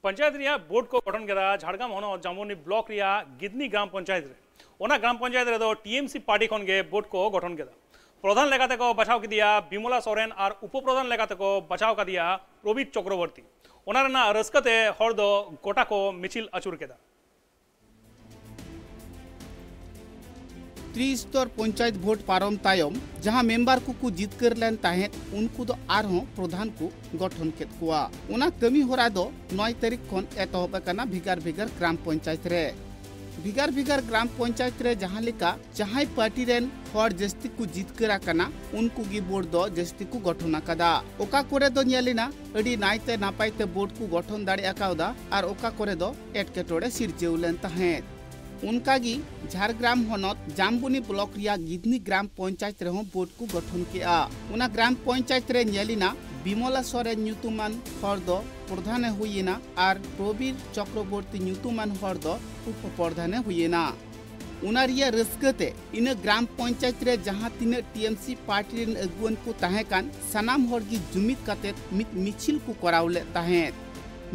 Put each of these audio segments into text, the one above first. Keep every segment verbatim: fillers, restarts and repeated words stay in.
ᱯᱚᱧᱪᱟᱭᱮᱛ ᱨᱮᱭᱟᱜ ᱵᱳᱨᱰ ᱠᱚ ᱜᱚᱴᱷᱚᱱ ᱠᱮᱫᱟ ᱡᱷᱟᱲᱜᱨᱟᱢ ᱦᱚᱱᱚᱛ ᱡᱟᱢᱵᱚᱱᱤ ᱵᱞᱚᱠ ᱨᱮᱭᱟᱜ ᱜᱤᱫᱽᱱᱤ ᱜᱨᱟᱢ ᱯᱚᱧᱪᱟᱭᱮᱛ ᱨᱮ᱾ ᱚᱱᱟ ᱜᱨᱟᱢ ᱯᱚᱧᱪᱟᱭᱮᱛ ᱨᱮᱫᱚ ᱴᱤᱮᱢᱥᱤ ᱯᱟᱨᱴᱤ ᱠᱷᱚᱱ ᱜᱮ ᱵᱳᱨᱰ ᱠᱚ ᱜᱚᱴᱷᱚᱱ ᱠᱮᱫᱟ᱾ ᱯᱨᱚᱫᱷᱟᱱ ᱞᱮᱠᱟᱛᱮ ᱠᱚ ᱵᱟᱪᱷᱟᱣ ᱠᱮᱫᱮᱭᱟ ᱵᱤᱢᱚᱞᱟ ᱥᱚᱨᱮᱱ ᱟᱨ ᱩᱯᱚᱯᱨᱚᱫᱷᱟᱱ ᱞᱮᱠᱟᱛᱮ ᱠᱚ ᱵᱟᱪᱷᱟᱣ ᱠᱟᱫᱮᱭᱟ ᱯᱨᱚᱵᱤᱛ ᱪᱚᱠᱨᱚᱵᱚᱨᱛᱤ᱾ ᱚᱱᱟ ᱨᱮᱱᱟᱜ ᱨᱟᱹᱥᱠᱟᱹ ᱛᱮ ᱦᱚᱲ ᱫᱚ ᱜᱚᱴᱟ ᱠᱚ ᱢᱤᱪᱷᱤᱞ ᱟᱹᱪᱩᱨ ᱠᱮᱫᱟ᱾ ᱛᱨᱤᱥᱛᱚᱨ ᱯᱚᱧᱪᱟᱭᱮᱛ ᱵᱷᱳᱴ ᱯᱟᱨᱚᱢ ᱛᱟᱭᱚᱢ ᱡᱟᱦᱟᱸ ᱢᱮᱢᱵᱟᱨ ᱠᱚᱠᱚ ᱡᱤᱛᱠᱟᱹᱨ ᱞᱮᱱ ᱛᱟᱦᱮᱸᱫ, ᱩᱱᱠᱩ ᱫᱚ ᱟᱨᱦᱚᱸ ᱯᱨᱚᱫᱷᱟᱱ ᱠᱚ ᱜᱚᱴᱷᱚᱱ ᱠᱮᱫ ᱠᱚᱣᱟ᱾ ᱚᱱᱟ ᱠᱟᱹᱢᱤ ᱦᱚᱨᱟ ᱫᱚ ᱱᱚᱭ ᱛᱟᱹᱨᱤᱠᱷ ᱠᱷᱚᱱ ᱮᱛᱚᱦᱚᱵ ᱟᱠᱟᱱᱟ ᱵᱷᱮᱜᱟᱨ ᱵᱷᱮᱜᱟᱨ ᱜᱨᱟᱢ ᱯᱚᱧᱪᱟᱭᱮᱛ ᱨᱮ᱾ ᱵᱷᱮᱜᱟᱨ ᱵᱷᱮᱜᱟᱨ ᱜᱨᱟᱢ ᱯᱚᱧᱪᱟᱭᱮᱛ ᱨᱮ ᱡᱟᱦᱟᱸ ᱞᱮᱠᱟ ᱡᱟᱦᱟᱸᱭ ᱯᱟᱨᱴᱤ ᱨᱮᱱ ᱦᱚᱲ ᱡᱟᱹᱥᱛᱤ ᱠᱚ ᱡᱤᱛᱠᱟᱹᱨ ᱟᱠᱟᱱᱟ, ᱩᱱᱠᱩ ᱜᱮ ᱵᱳᱨᱰ ᱫᱚ ᱡᱟᱹᱥᱛᱤ ᱠᱚ ᱜᱚᱴᱷᱚᱱ ᱟᱠᱟᱫᱟ᱾ ᱚᱠᱟ ᱠᱚᱨᱮ ᱫᱚ ᱧᱮᱞ ᱮᱱᱟ ᱟᱹᱰᱤ ᱱᱟᱭᱛᱮ ᱱᱟᱯᱟᱭ ᱛᱮ ᱵᱳᱨᱰ ᱠᱚ ᱜᱚᱴᱷᱚᱱ ᱫᱟᱲᱮ ᱟᱠᱟᱣᱫᱟ ᱟᱨ ᱚᱠᱟ ᱠᱚᱨᱮ ᱫᱚ ᱮᱴᱠᱮᱴᱚᱬᱮ ᱥᱤᱨᱡᱟᱹᱣ ᱞᱮᱱ ᱛᱟᱦᱮᱸᱫ᱾ ᱚᱱᱠᱟᱜᱮ ᱡᱷᱟᱲᱜᱨᱟᱢ ᱦᱚᱱᱚᱛ ᱡᱟᱢᱵᱚᱱᱤ ᱵᱞᱚᱠ ᱨᱮᱭᱟᱜ ᱜᱤᱫᱽᱱᱤ ᱜᱨᱟᱢ ᱯᱚᱧᱪᱟᱭᱮᱛ ᱨᱮᱦᱚᱸ ᱵᱳᱨᱰ ᱠᱚ ᱜᱚᱴᱷᱚᱱ ᱠᱮᱫᱼᱟ᱾ ᱚᱱᱟ ᱜᱨᱟᱢ ᱯᱚᱧᱪᱟᱭᱮᱛ ᱨᱮ ᱧᱮᱞ ᱮᱱᱟ ᱵᱤᱢᱚᱞᱟ ᱥᱚᱨᱮᱱ ᱧᱩᱛᱩᱢᱟᱱ ᱦᱚᱲ ᱫᱚ ᱯᱨᱚᱫᱷᱟᱱᱮ ᱦᱩᱭᱮᱱᱟ ᱟᱨ ᱯᱨᱚᱵᱤᱨ ᱪᱚᱠᱨᱚᱵᱚᱨᱛᱤ ᱧᱩᱛᱩᱢᱟᱱ ᱦᱚᱲ ᱫᱚ ᱩᱯᱚᱯᱨᱚᱫᱷᱟᱱᱮ ᱦᱩᱭᱮᱱᱟ᱾ ᱚᱱᱟ ᱨᱮᱭᱟᱜ ᱨᱟᱹᱥᱠᱟᱹ ᱛᱮ ᱤᱱᱟᱹ ᱜᱨᱟᱢ ᱯᱚᱧᱪᱟᱭᱮᱛ ᱨᱮ ᱡᱟᱦᱟᱸ ᱛᱤᱱᱟᱹᱜ ᱴᱤᱮᱢᱥᱤ ᱯᱟᱨᱴᱤ ᱨᱮᱱ ᱟᱹᱜᱩᱣᱟᱹᱱ ᱠᱚ ᱛᱟᱦᱮᱸ ᱠᱟᱱ, ᱥᱟᱱᱟᱢ ᱦᱚᱲ ᱜᱮ ᱡᱩᱢᱤᱫ ᱠᱟᱛᱮ ᱢᱤᱫ ᱢᱤᱪᱷᱤᱞ ᱠᱚ ᱠᱚᱨᱟᱣ ᱞᱮᱫ ᱛᱟᱦᱮᱸᱫ᱾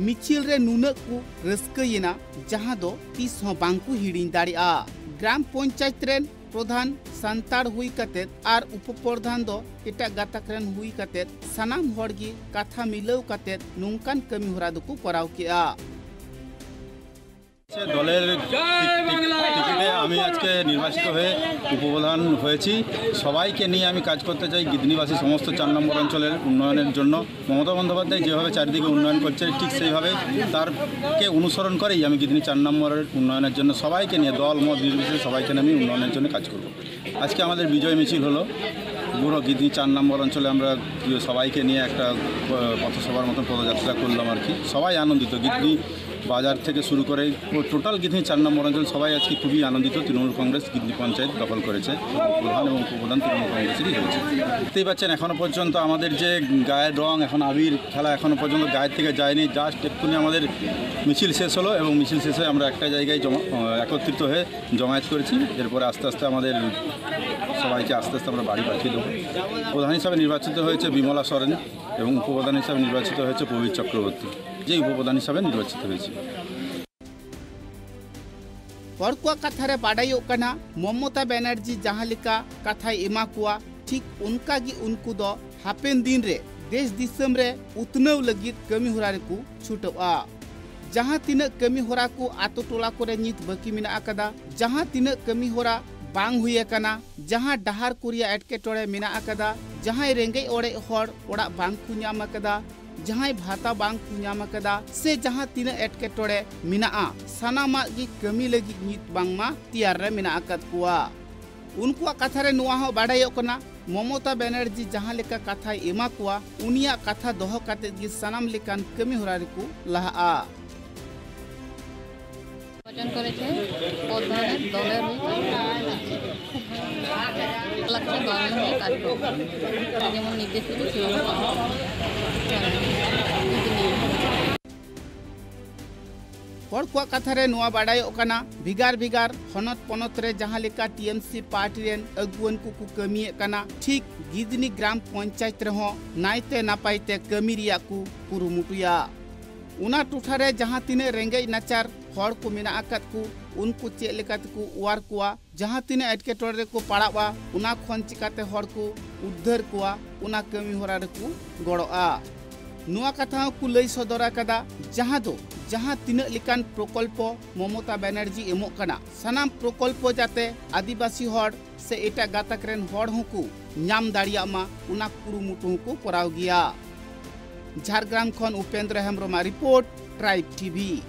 ᱢᱤᱪᱷᱤᱞ ᱨᱮ ᱱᱩᱱᱟᱹᱜ ᱠᱚ ᱨᱟᱹᱥᱠᱟᱹᱭᱮᱱᱟ, ᱡᱟᱦᱟᱸ ᱫᱚ ᱛᱤᱥ ᱦᱚᱸ ᱵᱟᱝ ᱠᱚ ᱦᱤᱲᱤᱧ ᱫᱟᱲᱮᱭᱟᱜᱼᱟ᱾ ᱜᱨᱟᱢ ᱯᱚᱧᱪᱟᱭᱮᱛ ᱨᱮᱱ ᱯᱨᱚᱫᱷᱟᱱ ᱥᱟᱱᱛᱟᱲ ᱦᱩᱭ ᱠᱟᱛᱮ ᱟᱨ ᱩᱯᱚᱯᱨᱚᱫᱷᱟᱱ ᱫᱚ ᱮᱴᱟᱜ ᱜᱟᱛᱟᱠ ᱨᱮᱱ ᱦᱩᱭ ᱠᱟᱛᱮ ᱥᱟᱱᱟᱢ ᱦᱚᱲ ᱜᱮ ᱠᱟᱛᱷᱟ ᱢᱤᱞᱟᱹᱣ ᱠᱟᱛᱮ ᱱᱚᱝᱠᱟᱱ ᱠᱟᱹᱢᱤ ᱦᱚᱨᱟ ᱫᱚᱠᱚ ᱠᱚᱨᱟᱣ ᱠᱮᱫᱼᱟ᱾ দলের টিকিটে আমি আজকে নির্বাচিত হয়ে উপপ্রধান হয়েছি। সবাইকে নিয়ে আমি কাজ করতে চাই। গিদনিবাসী সমস্ত চার নম্বর অঞ্চলের উন্নয়নের জন্য মমতা বন্দ্যোপাধ্যায় যেভাবে চারিদিকে উন্নয়ন করছে, ঠিক সেইভাবে তারকে অনুসরণ করেই আমি গিদনি চার নম্বরের উন্নয়নের জন্য সবাইকে নিয়ে, দল মত নির্বিশেষে সবাইকে নিয়ে আমি উন্নয়নের জন্য কাজ করব। আজকে আমাদের বিজয় মিছিল হলো, পুরো গিদনি চার নম্বর অঞ্চলে আমরা সবাইকে নিয়ে একটা পথসভার মতন পদযাত্রা করলাম আর কি। সবাই আনন্দিত, গিদনি বাজার থেকে শুরু করে টোটাল গিদনি চার নম্বর অঞ্চল সবাই আজকে খুবই আনন্দিত। তৃণমূল কংগ্রেস গিদনি পঞ্চায়েত দখল করেছে, প্রধান এবং উপপ্রধান তৃণমূল কংগ্রেসেরই হয়েছে। দেখতেই পাচ্ছেন, এখনো পর্যন্ত আমাদের যে গায়ের রং, এখন আবির খেলা এখনো পর্যন্ত গায়ের থেকে যায়নি। জাস্ট এক্ষুনি আমাদের মিছিল শেষ হলো এবং মিছিল শেষে আমরা একটা জায়গায় জমা একত্রিত হয়ে জমায়েত করেছি। এরপরে আস্তে আস্তে আমাদের সবাইকে আস্তে আস্তে আমরা বাড়ি পাঠিয়ে দেবো। প্রধান হিসাবে নির্বাচিত হয়েছে বিমলা সরেন এবং উপপ্রধান হিসাবে নির্বাচিত হয়েছে প্রবীর চক্রবর্তী। যে উপপ্রধান হিসাবে নির্বাচিত হয়েছি। ᱦᱚᱲ ᱠᱚᱣᱟᱜ ᱠᱟᱛᱷᱟ ᱨᱮ ᱵᱟᱰᱟᱭᱚᱜ ᱠᱟᱱᱟ, ᱢᱚᱢᱚᱛᱟ ᱵᱮᱱᱟᱨᱡᱤ ᱡᱟᱦᱟᱸ ᱞᱮᱠᱟ ᱠᱟᱛᱷᱟᱭ ᱮᱢᱟ ᱠᱚᱣᱟ, ᱴᱷᱤᱠ ᱚᱱᱠᱟ ᱜᱮ ᱩᱱᱠᱩ ᱫᱚ ᱦᱟᱯᱮᱱ ᱫᱤᱱ ᱨᱮ ᱫᱮᱥ ᱫᱤᱥᱚᱢ ᱨᱮ ᱩᱛᱱᱟᱹᱣ ᱞᱟᱹᱜᱤᱫ ᱠᱟᱹᱢᱤ ᱦᱚᱨᱟ ᱨᱮᱠᱚ ᱪᱷᱩᱴᱟᱹᱜᱼᱟ᱾ ᱡᱟᱦᱟᱸ ᱛᱤᱱᱟᱹᱜ ᱠᱟᱹᱢᱤ ᱦᱚᱨᱟ ᱠᱚ ᱟᱛᱳ ᱴᱚᱞᱟ ᱠᱚᱨᱮ ᱱᱤᱛ ᱵᱟᱹᱠᱤ ᱢᱮᱱᱟᱜ ᱟᱠᱟᱫᱟ, ᱡᱟᱦᱟᱸ ᱛᱤᱱᱟᱹᱜ ᱠᱟᱹᱢᱤ ᱦᱚᱨᱟ ᱵᱟᱝ ᱦᱩᱭ ᱟᱠᱟᱱᱟ, ᱡᱟᱦᱟᱸ ᱰᱟᱦᱟᱨ ᱠᱚ ᱨᱮᱭᱟᱜ ᱮᱴᱠᱮᱴᱚᱬᱮ ᱢᱮᱱᱟᱜ ᱟᱠᱟᱫᱟ, ᱡᱟᱦᱟᱸᱭ ᱨᱮᱸᱜᱮᱡ ᱚᱲᱮᱡ ᱦᱚᱲ ᱚᱲᱟᱜ ᱵᱟᱝ ᱠᱚ ᱧᱟᱢ ᱟᱠᱟᱫᱟ, ᱡᱟᱦᱟᱸᱭ ᱵᱷᱟᱛᱟ ᱵᱟᱝ ᱠᱚ ᱧᱟᱢ ᱟᱠᱟᱫᱟ, ᱥᱮ ᱡᱟᱦᱟᱸ ᱛᱤᱱᱟᱹᱜ ᱮᱴᱠᱮᱴᱚᱬᱮ ᱢᱮᱱᱟᱜᱼᱟ, ᱥᱟᱱᱟᱢᱟᱜ ᱜᱮ ᱠᱟᱹᱢᱤ ᱞᱟᱹᱜᱤᱫ ᱱᱤᱛ ᱵᱟᱝᱢᱟ ᱛᱮᱭᱟᱨ ᱨᱮ ᱢᱮᱱᱟᱜ ᱟᱠᱟᱫ ᱠᱚᱣᱟ᱾ ᱩᱱᱠᱩᱣᱟᱜ ᱠᱟᱛᱷᱟ ᱨᱮ ᱱᱚᱣᱟ ᱦᱚᱸ ᱵᱟᱰᱟᱭᱚᱜ ᱠᱟᱱᱟ, ᱢᱚᱢᱚᱛᱟ ᱵᱮᱱᱟᱨᱡᱤ ᱡᱟᱦᱟᱸ ᱞᱮᱠᱟ ᱠᱟᱛᱷᱟᱭ ᱮᱢᱟ ᱠᱚᱣᱟ, ᱩᱱᱤᱭᱟᱜ ᱠᱟᱛᱷᱟ ᱫᱚᱦᱚ ᱠᱟᱛᱮᱫ ᱜᱮ ᱥᱟᱱᱟᱢ ᱞᱮᱠᱟᱱ ᱠᱟᱹᱢᱤ ᱦᱚᱨᱟ ᱨᱮᱠᱚ ᱞᱟᱦᱟᱜᱼᱟ᱾ নির্বাচন করেছে, প্রধানের দলের হয়ে কাজ করবে। লাগছে দলের হয়ে কাজ করবে, যেমন নির্দেশ দিবে সেভাবে কাজ করবে। ᱦᱚᱲ ᱠᱚᱣᱟᱜ ᱠᱟᱛᱷᱟ ᱨᱮ ᱱᱚᱣᱟ ᱵᱟᱰᱟᱭᱚᱜ ᱠᱟᱱᱟ, ᱵᱷᱮᱜᱟᱨ ᱵᱷᱮᱜᱟᱨ ᱦᱚᱱᱚᱛ ᱯᱚᱱᱚᱛ ᱨᱮ ᱡᱟᱦᱟᱸ ᱞᱮᱠᱟ ᱴᱤ ᱮᱢ ᱥᱤ ᱯᱟᱨᱴᱤ ᱨᱮᱱ ᱟᱹᱜᱩᱣᱟᱹᱱ ᱠᱚᱠᱚ ᱠᱟᱹᱢᱤᱭᱮᱫ ᱠᱟᱱᱟ, ᱴᱷᱤᱠ ᱜᱤᱫᱽᱱᱤ ᱜᱨᱟᱢ ᱯᱚᱧᱪᱟᱭᱮᱛ ᱨᱮᱦᱚᱸ ᱱᱟᱭᱛᱮ ᱱᱟᱯᱟᱭ ᱛᱮ ᱠᱟᱹᱢᱤ ᱨᱮᱭᱟᱜ ᱠᱚ ᱠᱩᱨᱩᱢᱩᱴᱩᱭᱟ᱾ ᱚᱱᱟ ᱴᱚᱴᱷᱟ ᱨᱮ ᱡᱟᱦᱟᱸ ᱛᱤᱱᱟᱹᱜ ᱨᱮᱸᱜᱮᱡ ᱱᱟᱪᱟᱨ ᱦᱚᱲ ᱠᱚ ᱢᱮᱱᱟᱜ ᱟᱠᱟᱫ ᱠᱚ, ᱩᱱᱠᱩ ᱪᱮᱫ ᱞᱮᱠᱟ ᱛᱮᱠᱚ ᱚᱣᱟᱨ ᱠᱚᱣᱟ, ᱡᱟᱦᱟᱸ ᱛᱤᱱᱟᱹᱜ ᱮᱴᱠᱮᱴᱚᱬᱮ ᱨᱮᱠᱚ ᱯᱟᱲᱟᱜᱼᱟ, ᱚᱱᱟ ᱠᱷᱚᱱ ᱪᱤᱠᱟᱛᱮ ᱦᱚᱲ ᱠᱚ ᱩᱫᱽᱫᱷᱟᱹᱨ ᱠᱚᱣᱟ, ᱚᱱᱟ ᱠᱟᱹᱢᱤ ᱦᱚᱨᱟ ᱨᱮᱠᱚ ᱜᱚᱲᱚᱜᱼᱟ᱾ ᱱᱚᱣᱟ ᱠᱟᱛᱷᱟ ᱦᱚᱸᱠᱚ ᱞᱟᱹᱭ ᱥᱚᱫᱚᱨ ᱟᱠᱟᱫᱟ, ᱡᱟᱦᱟᱸ ᱫᱚ ᱡᱟᱦᱟᱸ ᱛᱤᱱᱟᱹᱜ ᱞᱮᱠᱟᱱ ᱯᱨᱚᱠᱚᱞᱯᱚ ᱢᱚᱢᱚᱛᱟ ᱵᱮᱱᱟᱨᱡᱤ ᱮᱢᱚᱜ ᱠᱟᱱᱟ, ᱥᱟᱱᱟᱢ ᱯᱨᱚᱠᱚᱞᱯᱚ ᱡᱟᱛᱮ ᱟᱹᱫᱤᱵᱟᱹᱥᱤ ᱦᱚᱲ ᱥᱮ ᱮᱴᱟᱜ ᱜᱟᱛᱟᱠ ᱨᱮᱱ ᱦᱚᱲ ᱦᱚᱸᱠᱚ ᱧᱟᱢ ᱫᱟᱲᱮᱭᱟᱜ ᱢᱟ, ᱚᱱᱟ ᱠᱩᱨᱩᱢᱩᱴᱩ ᱦᱚᱸᱠᱚ ᱠᱚᱨᱟᱣ ᱜᱮᱭᱟ᱾ ᱡᱷᱟᱲᱜᱨᱟᱢ ᱠᱷᱚᱱ ᱩᱯᱮᱱᱫᱨᱚ ᱦᱮᱢᱵᱨᱚᱢᱟᱜ ᱨᱤᱯᱳᱨᱴ, ᱴᱨᱟᱭᱤᱵᱽ ᱴᱤᱵᱷᱤ᱾